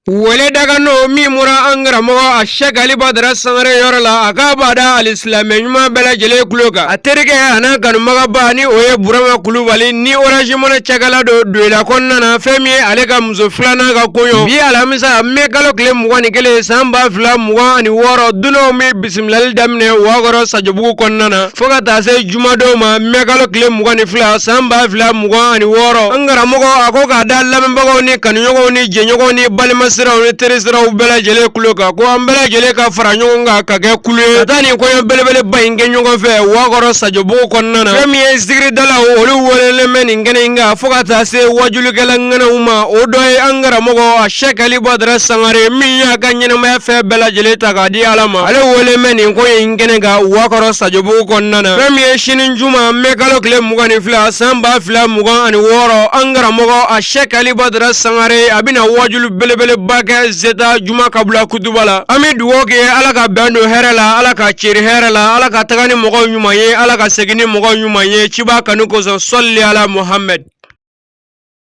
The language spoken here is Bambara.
Wele daga n'o min bɔra an karamɔgɔ a Sɛki Ali Badara Sangare yɔrɔ la, a k'a b'a da alisilamɛ ɲuman bɛɛ lajɛlen tulo kan, a terikɛ a n'a kanubagaba ni o ye Burama Kulubali ni Orange Money cakɛla don Doyila kɔnɔna na. Fɛn min ye ale ka muso filanan ka kɔɲɔ bi alamisa mɛ kalo tile 21 san 2026, dunanw bɛ bisimilali daminɛ Wakɔrɔ Sajobugu kɔnɔna na fo ka taa se jumadon ma mɛ kalo tile 22 san 2026. An karamɔgɔ a ko k'a da lamɛnbagaw ni kanuɲɔgɔnw ni jɛɲɔgɔnw ni balimasiraw ni terisiraw bɛɛ lajɛlen tulo kan ko an bɛɛ lajɛlen ka fara ɲɔgɔn kan ka kɛ kulu ye ka taa nin kɔɲɔ belebeleba in kɛ ɲɔgɔn fɛ Wakɔrɔ Sajobugu kɔnɔna na. Fɛn min ye zikiridalaw, olu welelen bɛ nin kɛnɛ in kan fo ka taa se wajulikɛla ŋanaw ma. O dɔ ye an karamɔgɔ a Sɛki Ali Badara Sangare min y'a ka ɲɛnamaya fɛn bɛɛ lajɛlen ta k'a di Ala ma. Ale welelen bɛ nin kɔɲɔ in kɛnɛ kan Wakɔrɔ Sajobugu kɔnɔna na. Fɛn min ye sini juma mɛ kalo tile 22 san 2026, an karamɔgɔ a Sɛki Ali Badara Sangare a bɛna wajuli belebeleba kɛ Zeta juma kabula kutuba la. An bɛ dugawu kɛ Ala ka bɛn don hɛrɛ la, Ala ka ceri hɛrɛ la, Ala ka taga ni mɔgɔw ɲuman ye, Ala ka segin ni mɔgɔw ɲuman ye ciba kanu kosɔn. Sɔli ala Muhamɛd.